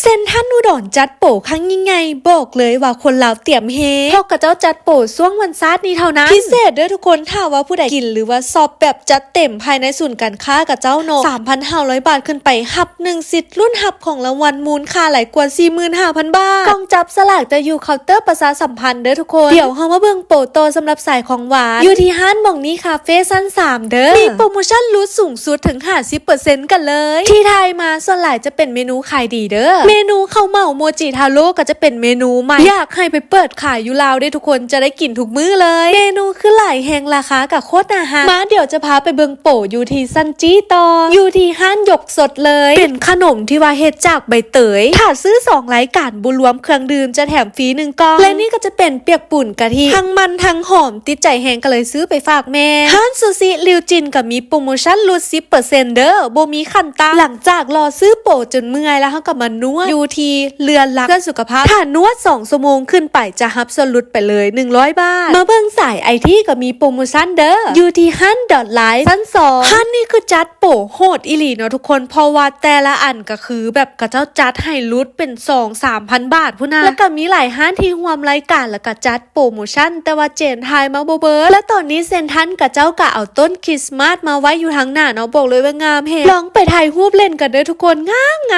ເຊັນທຣານອຸດອນຈັດໂປຄັ້ງຍິ່ງໃຫຍ່ ບອກເລີຍວ່າຄົນລາວຕຽມເຮ ເພາະຂະເຈົ້າຈັດໂປຊ່ວງວັນຊາດນີ້ເທົ່ານັ້ນ. ພິເສດເດີ້ທຸກຄົນ ຖ້າວ່າຜູ້ໃດກິນ ຫຼືວ່າຊອບແບບຈັດເຕັມພາຍໃນສູນການຄ້າຂະເຈົ້າເນາະ ສາມພັນຫ້າຮ້ອຍບາດຂຶ້ນໄປ ຮັບໜຶ່ງສິດລຸ້ນຮັບຂອງລາງວັນມູນຄ່າຫຼາຍກວ່າສີ່ໝື່ນຫ້າພັນບາດ. ກອງຈັບສະຫຼາກຈະຢູ່ເຄົາເຕີປະຊາສຳພັນເດີ້ທຸກຄົນ. ດຽວເຮົາມາເບິ່ງໂປຕໍ່ສຳລັບສາຍຂອງຫວານ ຢູ່ທີ່ຮ້ານໝ່ອງນີ້ຄາເຟຊັ້ນສາມເດີ້ ມີໂປຣໂມຊັນຫຼຸດສູງສຸດເຖິງຫ້າສິບເປີເຊັນກັນເລີຍ. ທີ່ຖ່າຍມາສ່ວນຫຼາຍຈະເປັນເມນູຂາຍດີເດີ້ ເມນູເຂົ້າເໝົາໂມຈິທາໂຣກໍຈະເປັນເມນູໃໝ່ ຢາກໃຫ້ໄປເປີດຂາຍຢູ່ລາວເດ້ທຸກຄົນ ຈະໄດ້ກິນທຸກມື້ເລີຍ. ເມນູຄືຫຼາຍແຮງ ລາຄາກໍໂຄດໜ້າຮັກ. ມາ ດຽວຈະພາໄປເບິ່ງໂປຢູ່ທີ່ຊັ້ນຈີ່ຕໍ່ ຢູ່ທີ່ຮ້ານຢົກສົດເລີຍ ເປັນຂະໜົມທີ່ວ່າເຮັດຈາກໃບເຕີຍ ຖ້າຊື້ສອງລາຍການບໍ່ລວມເຄື່ອງດື່ມຈະແຖມຟຣີໜຶ່ງກ່ອງ ແລະນີ້ກໍຈະເປັນປຽກປູນກະທິ ທັງມັນທັງຫອມ ຕິດໃຈແຮງກໍເລີຍຊື້ໄປຝາກແມ່. ຮ້ານຊູຊິລິວຈິນກໍມີໂປຣໂມຊັນຫຼຸດສິບເປີເຊັນເດີ້ ບໍ່ມີຂັ້ນຕ່ຳ. ຫຼັງຈາກລໍຊື້ໂປຈົນເມື່ອຍແລ້ວ ເຮົາກໍມານວດຢູ່ທີ່ເຮືອນລັກເພື່ອສຸຂະພາບ ຖ້ານວດສອງຊົ່ວໂມງຂຶ້ນໄປຈະຮັບສ່ວນຫຼຸດໄປເລີຍໜຶ່ງຮ້ອຍບາດ. ມາເບິ່ງສາຍໄອທີກໍມີໂປຣໂມຊັນເດີ້ ຢູ່ທີ່ຮ້ານດອດໄລຟ໌ຊັ້ນສອງ ຮ້ານນີ້ຄືຈັດໂປໂຫດອີ່ຫຼີເນາະທຸກຄົນ ເພາະວ່າແຕ່ລະອັນກໍຄືແບບຂະເຈົ້າຈັດໃຫ້ຫຼຸດເປັນສອງສາມພັນບາດພຸ້ນນະ ແລ້ວກໍມີຫຼາຍຮ້ານທີ່ຮ່ວມລາຍການ ແລ້ວກໍຈັດ ໂປຣໂມຊັນ ແຕ່ວ່າເຈນຖ່າຍມາບໍ່ເບີດ ແລະຕອນນີ້ເຊັນທຣານຂະເຈົ້າກໍເອົາຕົ້ນຄຣິສມາສມາໄວ້ຢູ່ທາງໜ້າເນາະ ບອກເລີຍວ່າງາມແຮງ. ລອງໄປຖ່າຍຮູບຫຼິ້ນກັນເດີ້ທຸກຄົນ ງາມໆ.